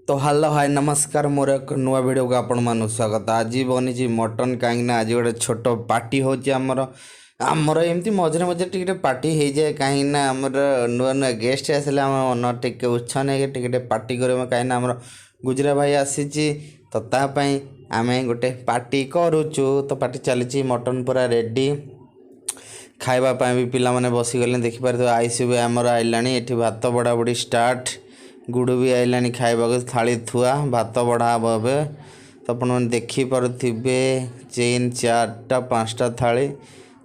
ତ ହ୍ୟାଲୋ, ହାଏ, ନମସ୍କାର। ମୋର ଏକ ନୂଆ ଭିଡ଼ିଓକୁ ଆପଣମାନଙ୍କୁ ସ୍ୱାଗତ। ଆଜି ବନିଛି ମଟନ୍, କାହିଁକିନା ଆଜି ଗୋଟେ ଛୋଟ ପାର୍ଟି ହେଉଛି ଆମର। ଆମର ଏମିତି ମଝିରେ ମଝିରେ ଟିକେ ଟିକେ ପାର୍ଟି ହେଇଯାଏ, କାହିଁକିନା ଆମର ନୂଆ ନୂଆ ଗେଷ୍ଟ ଆସିଲେ ଆମ ମନ ଟିକେ ଉତ୍ସାହ ନେଇକି ଟିକେ ଟିକେ ପାର୍ଟି କରିବ। କାହିଁକିନା ଆମର ଗୁଜରା ଭାଇ ଆସିଛି, ତ ତା ପାଇଁ ଆମେ ଗୋଟେ ପାର୍ଟି କରୁଛୁ। ତ ପାର୍ଟି ଚାଲିଛି, ମଟନ୍ ପୁରା ରେଡ଼ି। ଖାଇବା ପାଇଁ ବି ପିଲାମାନେ ବସିଗଲେଣି, ଦେଖିପାରୁଥିବେ। ଆଇସି ବି ଆମର ଆଇଲାଣି। ଏଠି ଭାତ ବଢ଼ାବଢ଼ି ଷ୍ଟାର୍ଟ। ଗୁଡ଼ୁ ବି ଆଇଲାଣି ଖାଇବାକୁ। ଥାଳି ଥୁଆ, ଭାତ ବଢ଼ା ହେବ ଏବେ। ତ ଆପଣମାନେ ଦେଖିପାରୁଥିବେ, ଚେନ୍ ଚାରିଟା ପାଞ୍ଚଟା ଥାଳି।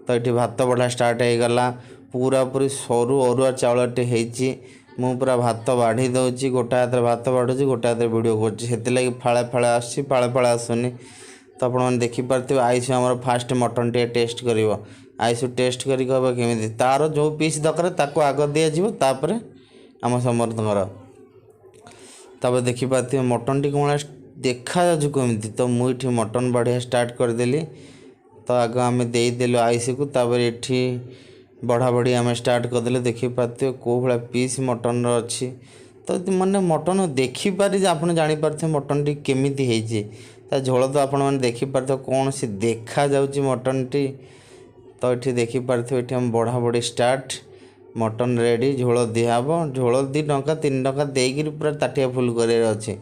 ତ ଏଠି ଭାତ ବଢ଼ା ଷ୍ଟାର୍ଟ ହେଇଗଲା। ପୁରାପୁରି ସରୁ ଅରୁଆ ଚାଉଳଟି ହେଇଛି। ମୁଁ ପୁରା ଭାତ ବାଢ଼ି ଦେଉଛି। ଗୋଟେ ହାତରେ ଭାତ ବାଢ଼ୁଛି, ଗୋଟେ ହାତରେ ଭିଡ଼ିଓ କରୁଛି, ସେଥିଲାଗି ଫାଳେ ଫାଳେ ଆସୁଛି, ଫାଳେ ଫାଳେ ଆସୁନି। ତ ଆପଣମାନେ ଦେଖିପାରୁଥିବେ, ଆଇସୁ ଆମର ଫାଷ୍ଟ ମଟନ୍ ଟିକେ ଟେଷ୍ଟ କରିବ। ଆଇସୁ ଟେଷ୍ଟ କରି କହିବ କେମିତି। ତାର ଯେଉଁ ପିସ୍ ଦରକାର ତାକୁ ଆଗ ଦିଆଯିବ, ତାପରେ ଆମ ସମସ୍ତଙ୍କର। ତାପରେ ଦେଖିପାରୁଥିବେ ମଟନ୍ଟି କ'ଣ ଦେଖାଯାଉଛି କେମିତି। ତ ମୁଁ ଏଠି ମଟନ୍ ବଢ଼ିଆ ଷ୍ଟାର୍ଟ କରିଦେଲି। ତ ଆଗ ଆମେ ଦେଇଦେଲୁ ଆଇସିକୁ, ତାପରେ ଏଠି ବଢ଼ା ବଢ଼ି ଆମେ ଷ୍ଟାର୍ଟ କରିଦେଲୁ। ଦେଖିପାରୁଥିବେ କେଉଁ ଭଳିଆ ପିସ୍ ମଟନ୍ର ଅଛି। ତ ମାନେ ମଟନ୍ ଦେଖିପାରି ଆପଣ ଜାଣିପାରୁଥିବେ ମଟନ୍ଟି କେମିତି ହେଇଛି। ତା ଝୋଳ ତ ଆପଣମାନେ ଦେଖିପାରୁଥିବେ କ'ଣ ସେ ଦେଖାଯାଉଛି ମଟନ୍ଟି। ତ ଏଠି ଦେଖିପାରୁଥିବେ, ଏଠି ଆମେ ବଢ଼ା ବଢ଼ି ଷ୍ଟାର୍ଟ। ମଟନ୍ ରେଡ଼ି, ଝୋଳ ଦିଆହେବ। ଝୋଳ 2 ଟଙ୍କା 3 ଟଙ୍କା ଦେଇକିରି ପୁରା ତାଟିଆ ଫୁଲ୍ କରିବାର ଅଛି।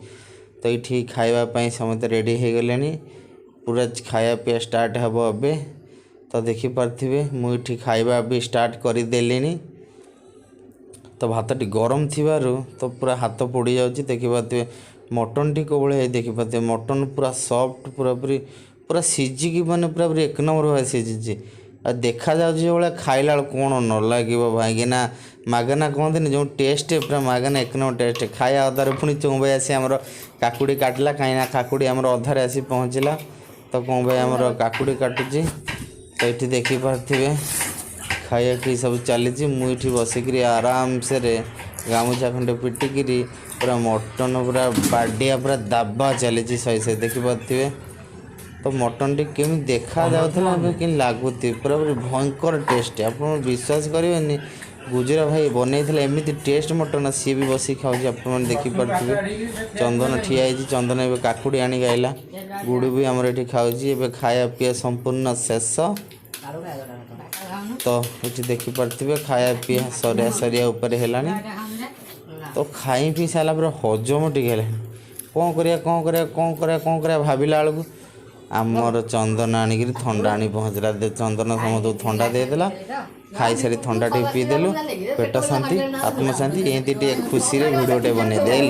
ତ ଏଇଠି ଖାଇବା ପାଇଁ ସମସ୍ତେ ରେଡ଼ି ହେଇଗଲେଣି। ପୁରା ଖାଇବା ପିଇବା ଷ୍ଟାର୍ଟ ହେବ ଏବେ। ତ ଦେଖିପାରୁଥିବେ, ମୁଁ ଏଠି ଖାଇବା ବି ଷ୍ଟାର୍ଟ କରିଦେଲିଣି। ତ ଭାତଟି ଗରମ ଥିବାରୁ ତ ପୁରା ହାତ ପୋଡ଼ି ଯାଉଛି। ଦେଖିପାରୁଥିବେ ମଟନ୍ଟି କେଉଁ ଭଳିଆ ହେଇ। ଦେଖିପାରୁଥିବେ, ମଟନ୍ ପୁରା ସଫ୍ଟ, ପୁରାପୁରି ପୁରା ସିଝିକି ମାନେ ପୁରାପୁରି ଏକ ନମ୍ବର ଭାବେ ସିଝିଛି। ଆଉ ଦେଖାଯାଉଛି ଯେଉଁଭଳିଆ, ଖାଇଲା ବେଳକୁ କ'ଣ ନ ଲାଗିବ ଭାଇକିନା। ମାଗନା କହନ୍ତିନି ଯେଉଁ ଟେଷ୍ଟ, ପୁରା ମାଗନା ଏକ ନମ୍ବର ଟେଷ୍ଟ। ଖାଇବା ଅଧାରେ ପୁଣି ଚୁଁ ଭାଇ ଆସି ଆମର କାକୁଡ଼ି କାଟିଲା, କାହିଁକିନା କାକୁଡ଼ି ଆମର ଅଧାରେ ଆସି ପହଞ୍ଚିଲା। ତ କ'ଣ ଭାଇ ଆମର କାକୁଡ଼ି କାଟୁଛି। ତ ଏଠି ଦେଖିପାରୁଥିବେ, ଖାଇବା ପିଇ ସବୁ ଚାଲିଛି। ମୁଁ ଏଠି ବସିକିରି ଆରାମସେରେ ଗାମୁଛା ଖଣ୍ଡେ ପିଟିକିରି ପୁରା ମଟନ୍ ପୁରା ବାଡ଼ିଆ ପୁରା ଦାବା ଚାଲିଛି ଶହେ ଶହେ। ଦେଖିପାରୁଥିବେ ତ ମଟନ୍ଟି କେମିତି ଦେଖାଯାଉଥିଲା, ଏବେ କେମିତି ଲାଗୁଛି। ପୁରାପୁରି ଭୟଙ୍କର ଟେଷ୍ଟ, ଆପଣ ବିଶ୍ୱାସ କରିବେନି। ଗୁଜୁରା ଭାଇ ବନେଇଥିଲେ ଏମିତି ଟେଷ୍ଟ ମଟନ୍, ସିଏ ବି ବସିକି ଖାଉଛି। ଆପଣମାନେ ଦେଖିପାରୁଥିବେ, ଚନ୍ଦନ ଠିଆ ହେଇଛି। ଚନ୍ଦନ ଏବେ କାକୁଡ଼ି ଆଣିକି ଆଇଲା। ଗୁଡ଼ୁ ବି ଆମର ଏଠି ଖାଉଛି। ଏବେ ଖାଇବା ପିଇବା ସମ୍ପୂର୍ଣ୍ଣ ଶେଷ। ତ ଏଠି ଦେଖିପାରୁଥିବେ, ଖାଇବା ପିଇବା ସରିଆ ସରିଆ ଉପରେ ହେଲାଣି। ତ ଖାଇ ପିଇ ସାରିଲା ପରେ ହଜମ ଟିକେ ହେଲାଣି। କ'ଣ କରିବା, କ'ଣ କରିବା, କ'ଣ କରିବା, କ'ଣ କରିବା ଭାବିଲା ବେଳକୁ ଆମର ଚନ୍ଦନ ଆଣିକିରି ଥଣ୍ଡା ଆଣି ପହଞ୍ଚିଲା। ଚନ୍ଦନ ସମସ୍ତଙ୍କୁ ଥଣ୍ଡା ଦେଇଦେଲା। ଖାଇସାରି ଥଣ୍ଡା ଟିକେ ପିଇଦେଲୁ, ପେଟ ଶାନ୍ତି, ଆତ୍ମ ଶାନ୍ତି। ଏମିତି ଟିକେ ଖୁସିରେ ଭିଡ଼ିଓଟେ ବନେଇଦେଲି।